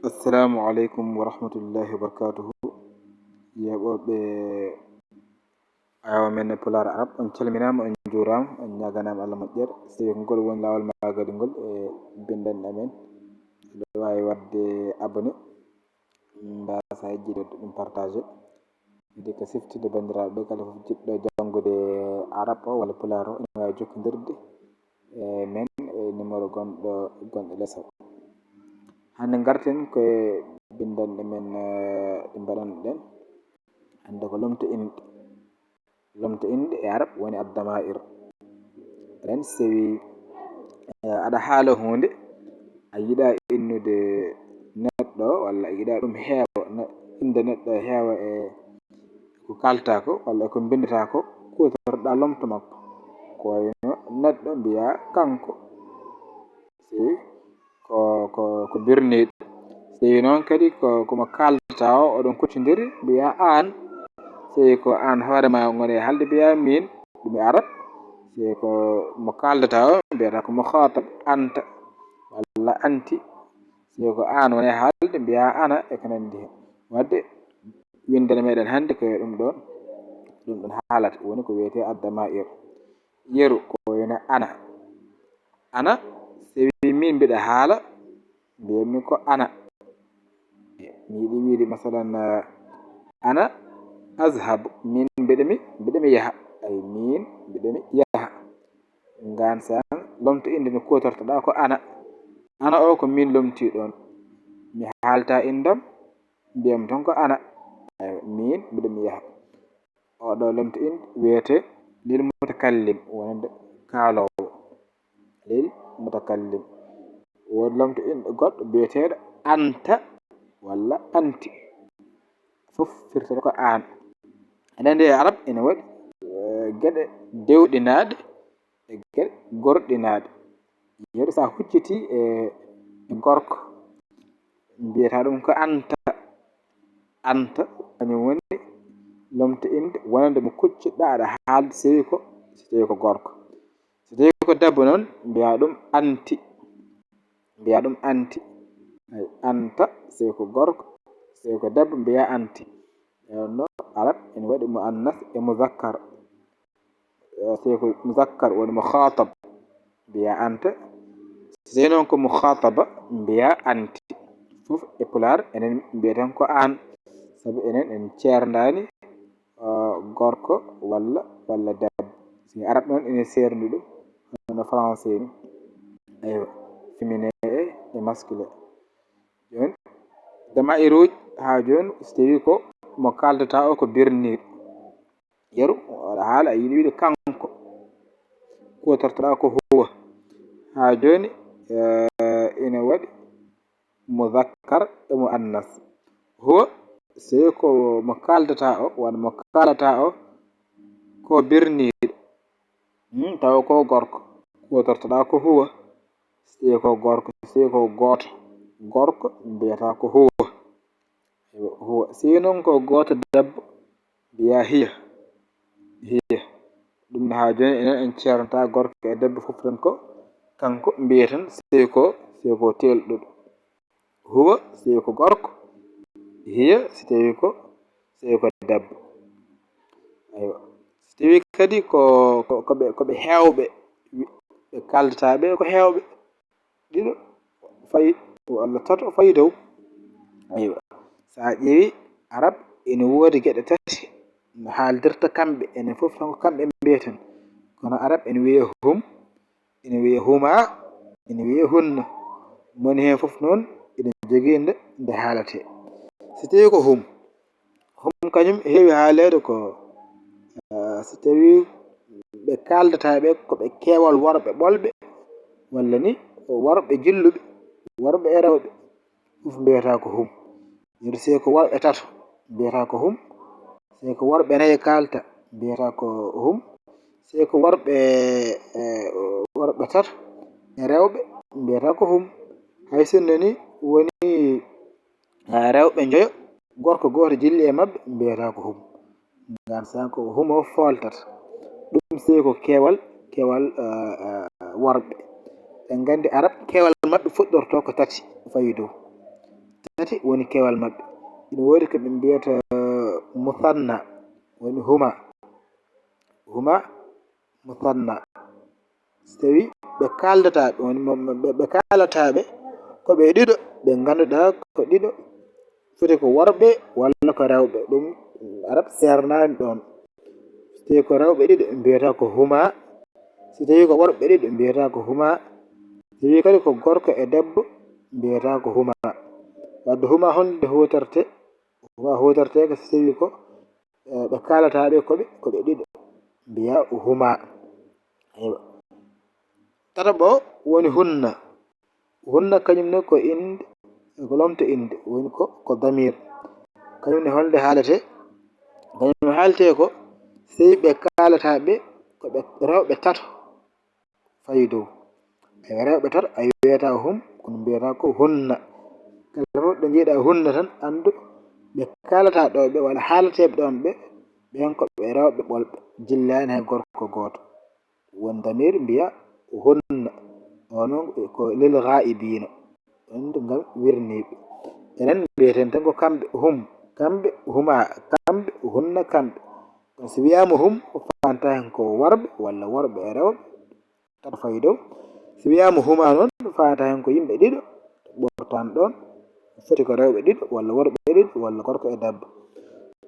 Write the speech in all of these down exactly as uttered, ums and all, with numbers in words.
Assalamu aleykum wa rahmatullahi wa barakatuhu. Yeeɓooɓe aywa men e Pulaar Arab, on calminaama, on njuuraama, on ñaaganaama Allah moƴƴere. So tawi ko ngol woni laawol maagal ngol e binndanɗe amen, ɓe waawi waɗde abonné, mbasa yejjitde ɗum, partage. Kadi ko siftinde banndiraaɓe ɓe kala fof jiɗɗo janngude Arab o walla Pulaar o, ene waawi jokkondirde e men e numéro gonɗo, gonɗo les o. Hannde ngarten ko e binndanɗe men, eh, ɗe mbaɗanɗen. Hannde ko lomto inɗe. Lomto inɗe e Arab woni ad-dama'ir. Ren sewi, eh, aɗa haala huunde, a yiɗa innude neɗɗo walla a yiɗa ɗum heewa, ne-, innde neɗɗo heewa e ko kaaltaa ko walla e ko mbinndataa ko, kuutorɗa lomto makko. Ko wayno neɗɗo mbiya kanko. Si ko, ko, ko birniiɗo. Si tawi noon kadi ko, ko mo kaaldataa o, oɗon kuccondiri, mbiya aan. Si tawi ko aan hoore ma ngoni e haalde, mbiya miin, ɗum e Arab. Si tawi ko mo kaaldataa o, mbiyata ko mukhaatab, anta walla anti. Si tawi ko aan woni e haalde, mbiya ana e ko nanndi heen. Wadde winndere meɗen hannde ko e ɗum ɗoon, ɗum ɗoon haalata, woni ko wiyetee ad-dama'ir. Yeru ko wayno ana. Ana, so tawi miin mbiɗa haala, mbiyatmi ko ana. Mi yiɗi wiyde, masalan, eh, ana azhab, miin mbiɗa mi, mbiɗa mi yaha. Ay, miin mbiɗa mi yaha. Ngaan saan, lomto inɗe nde kuutortoɗaa ko ana. Ana o ko miin lomtii ɗoon. Mi haalta inndam, mbiyam tan ko ana. Ay, miin mbiɗa mi yaha. Oɗo lomto inɗe wiyetee lil mutakallim, wonande kaaloowo. Lil mutakallim. Woodi lomto inɗe goɗɗo biyeteeɗo anta walla anti. Fof firtata ko aan. Eɗen anndi e Arab ene waɗi, eh, geɗe dewɗinaaɗe e geɗe gorɗinaaɗe. Yeru so a huccitii e, e gorko, mbiyata ɗum ko anta. Anta, kañum woni lomto inɗe wonande mo kuccuɗaa aɗa haalde, so tawi ko, so tawi ko gorko. So tawi ko debbo noon, mbiya ɗum anti. Mbiya ɗum anti. Ay, anta, so tawi ko gorko, so tawi ko debbo, mbiya anti. Nden noon, Arab ene waɗi muannas e muzakkar. Eh, so tawi ko muzakkar woni mukhaatab, mbiya anta. So tawi noon ko mukhaataba, mbiya anti. Fof e Pulaar, enen mbiyeten ko aan. Sabu enen en ceerndaani, eh, gorko walla, walla debbo. Si Arab noon ene seerndi ɗum, hono no français ni. Aywa, féminin e, e masculin. Jooni, dama'iruuji haa jooni, so tawi ko mo kaaldataa o ko birniiɗo. Yeru, aɗa haala, a yiɗi wiyde kanko. Kuutortoɗaa ko huwa. Haa jooni, eh, ene waɗi muzakkar e muannas. Huwa, so tawi ko mo kaaldataa o, wano mo kaalataa o, ko birniiɗo. Hmm, tawa ko gorko. Kuutortoɗaa ko huwa. So tawi ko gorko, so tawi ko gooto. Gorko, mbiyata ko huwa. Huwa. Si noon ko gooto debbo, mbiya hiya. Hiya. Ɗum ne haa jooni enen en ceernataa gorko e debbo fof tan ko kanko mbiyeten, so tawi ko, so tawi ko teelɗuɗo. Huwa, so tawi ko gorko. Hiya, so tawi ko, so tawi ko debbo. Aywa. So tawi kadi ko, ko, ko ɓe, ko ɓe heewɓe, ɓe kaaldataa ɓe ko heewɓe. Ɗiɗo fayi, walla tato fayi dow. Aywa. So a ƴeewi, Arab ene woodi geɗe tati no haaldirta kamɓe, enen fof tan ko kamɓe mbiyeten. Kono Arab ene wiyee hum, ene wiyee huma, ene wiyee hunna. Moni heen fof noon ene jogii nde, nde haaletee. So tawi ko hum, hum kañum heewi haaleede ko, eh, so tawi ɓe kaaldataa ɓe ko ɓe keewal worɓe ɓolɓe, walla ni worɓe jilluɓe, worɓe e rewɓe, fof mbiyata ko hum. Yeru, so tawi ko worɓe tato, mbiyata ko hum. So tawi ko worɓe nayi kaalta, mbiyata ko hum. So tawi ko worɓe, eh, worɓe tato e rewɓe, mbiyata ko hum. Hay sinno ni woni, eh, rewɓe njoyo, gorko gooto jilli e maɓɓe, mbiyata ko hum. Ngaan saan ko hum o fooltata. Ɗum so tawi ko keewal, keewal, eh, eh, worɓe. En nganndi Arab, keewal maɓɓe fuɗɗorto ko tati fayi dow. tati woni keewal maɓɓe. Ina woodi ko ɓe mbiyata musanna, woni huma. Huma musanna. So tawii ɓe kaaldataaɓe, woni mo-, mo-, ɓe, ɓe kaalataaɓe ko ɓe ɗiɗo, ɓe ngannduɗaa ko ɗiɗo, foti ko worɓe walla ko rewɓe. Ɗum Arab seernaani ɗoon. So tawii ko rewɓe ɗiɗo, mbiyata ko huma. So tawii ko worɓe ɗiɗo, mbiyata ko huma. So tawii kadi ko gorko e debbo, mbiyata ko huma. Wadde huma holnde huutortee? Huma huutortee ko so tawii ko, eh, ɓe kaalataaɓe ko ɓe, ko ɓe ɗiɗo, mbiya huma. Aywa. Tataɓo woni hunna. Hunna kañum ne ko innde, ko lomto innde, woni ko, ko damir. Kañum ne holnde haaletee? Kañum ne haaletee ko so tawii ɓe kaalataaɓe ko ɓe rewɓe tato fayi dow. Aywa, rewɓe tato, a wiyata hum, kono mbiyata ko hunna. Kala fof ɗo njiiɗa hunna tan, anndu ɓe kaalata ɗo ɓe, walla haalateeɓe ɗoon ɓe, ɓeen ko ɓe rewɓe ɓolɓe, jillaani hay gorko gooto. Won damir mbiya hunna, o noon ko lil ghaibina, on ngam wirniiɓe. Enen mbiyeten tan ko kamɓe, hum, kamɓe, huma, kamɓe, hunna, kamɓe. Kono so wiyaama hum, ko faanta heen ko worɓe walla worɓe e rewɓe, tato fayi dow. So wiyaama huma noon, faanta heen ko yimɓe ɗiɗo, ɓurtan ɗoon, foti ko rewɓe ɗiɗo walla worɓe ɗiɗo walla gorko e debbo.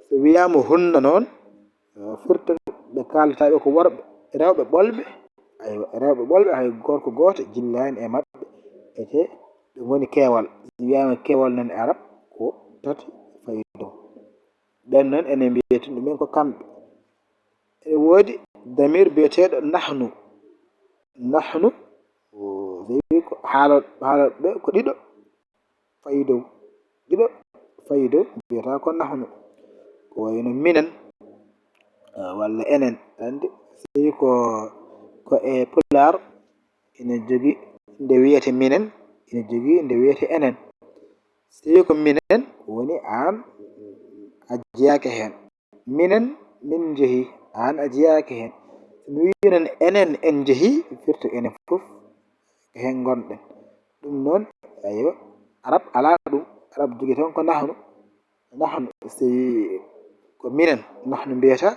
So wiyaama hunna noon, eh, firta ɓe kaalata ɓe ko worɓe, rewɓe ɓolɓe, aywa, rewɓe ɓolɓe, hay gorko gooto jillaani e maɓɓe, ete ɓe ngoni keewal. So wiyaama keewal noon e Arab, ko tati fayi dow. Ɓeen noon enen mbiyeten ɗumen ko kamɓe. Ene woodi damir biyeteeɗo nahnu. Nahnu, o, so tawi ko haalo-, haalooɓe ɓe ko ɗiɗo fayi dow. Ɗiɗo fayi dow mbiyata ko nahnu. Ko wayno minen, eh, walla enen. Anndi, so tawi ko, ko e Pulaar, ina jogii nde wiyete minen, ina jogii nde wiyete enen. So tawi ko minen, woni aan a jeyaaka heen. Minen, min njehii, aan a jeyaaka heen. So mi wii noon enen, en njehii, firti enen fof ko heen ngonɗen. Ɗum noon, aywa, Arab alaa ɗum. Arab jogii tan ko nahnu. Nahnu, so tawi ko minen, nahnu mbiyata.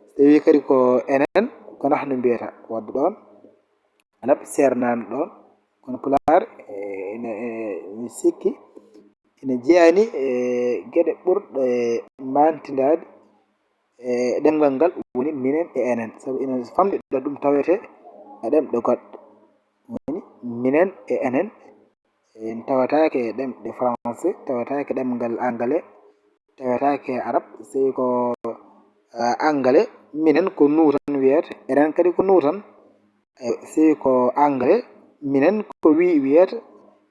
So tawi kadi ko enen, ko nahnu mbiyata. Wadde ɗoon, Arab seernaani ɗoon, kono Pulaar, e, ene, e, mi sikki, ene jeyaani e geɗe ɓurɗe maantindaade e ɗemngal ngal, woni minen e enen, sabu ene famɗi ɗo ɗum tawetee e ɗemɗe goɗɗe. Woni minen e enen, en tawataake e ɗemɗe français, tawataake ɗemngal anglais, tawataake e Arab, so tawi ko, eh, anglais, minen ko nous tan wiyata, enen kadi ko nous tan. Eywa, so tawi ko anglais, minen ko we wiyata,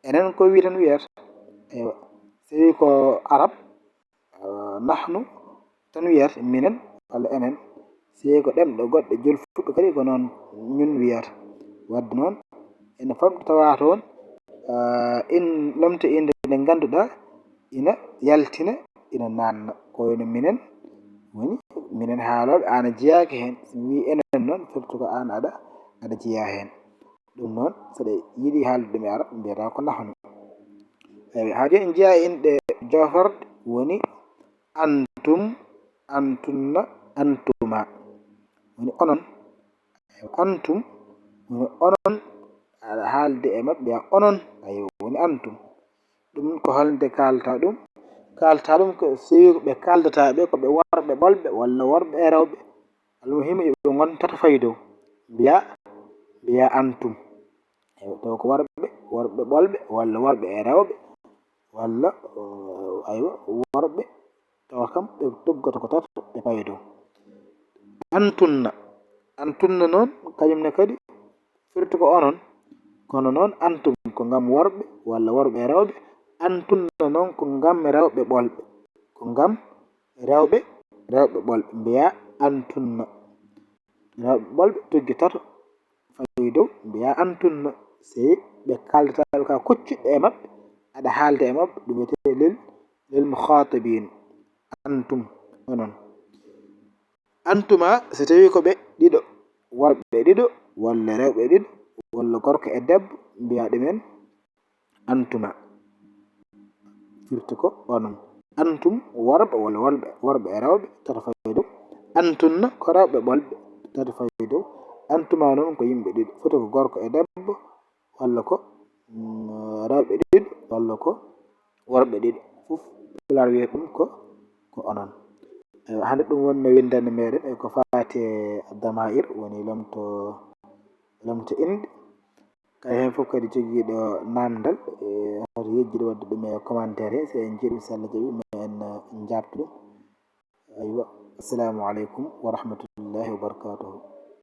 enen ko we tan wiyata. Eywa, so tawi ko Arab, eh, nahnu tan wiyata, minen walla enen. So tawi ko ɗemɗe goɗɗe jolfuɓe kadi ko noon ñun wiyata. Wadde noon, ene famɗi tawa toon, eh, in lomto innde nde ngannduɗaa ina yaltina, ina naatna. Ko wayno minen, woni minen haalooɓe, aan a jeyaaki heen. So mi wii enen noon, firti ko aan aɗa, aɗa jeyaa heen. Ɗum noon, so ɗe yiɗi haalde ɗum e Arab, mbiyata ko nahnu. Eywa, haa jooni en njeyaa e inɗe jooforɗe, woni antum, antunna, antuma. Woni onon. Antum, woni onon, aɗa haalde e maɓɓe, mbiya onon, aywa, woni antum. Ɗum ko holnde kaalata ɗum? Kaalata ɗum ko so tawi ko ɓe kaaldataaɓe, ko ɓe worɓe ɓolɓe walla worɓe e rewɓe. Almuhimu, yo ɓe ngon tato fayi dow. Mbiya, mbiya antum. Eywa, taw ko worɓe, worɓe ɓolɓe walla worɓe e rewɓe walla, eh, aywa, worɓe tawa kam ɓe tuggoto ko tato ɓe payi dow. Antunna. Antunna noon, kañum ne kadi firti ko onon. Kono noon, antum ko ngam worɓe walla worɓe e rewɓe. Antunna noon ko ngam rewɓe ɓolɓe. Ko ngam rewɓe, rewɓe ɓolɓe. Mbiya antunna. Rewɓe ɓolɓe tuggi tato fayi dow, mbiya antunna. So ɓe kaaldataaɓe ka koccuɗe e maɓɓe, aɗa haalda e maɓɓe, ɗum wiyetee lil, lil mukhatabin. Antum, onon. Antuma, so tawi ko ɓe ɗiɗo, worɓe ɗiɗo, walla rewɓe ɗiɗo, walla gorko e debbo, mbiya ɗumen antuma. firti ko onon. Antum worɓe walla worɓe, worɓe e rewɓe, tata fawi dow. Antunna ko rewɓe ɓolɓe, tata fawi dow. Antuma noon ko yimɓe ɗiɗo, foti ko gorko e debbo, walla ko mm, rewɓe ɗiɗo, walla ko worɓe ɗiɗo. Fof pulaar wiyata ɗum ko ko onon. Eywa, hannde ɗum wonno winndannde meɗen e ko faati e damair, woni lomto lomto inɗe. Kala heen fof kadi jogiiɗo namdal e hoto yejjide waɗde ɗum e commentaire he, so en njiɗi, so Allah jaɓi, ma en njaabtu ɗum. Aywa, assalamu aleykum wa rahmatullahi wa barakatuhu.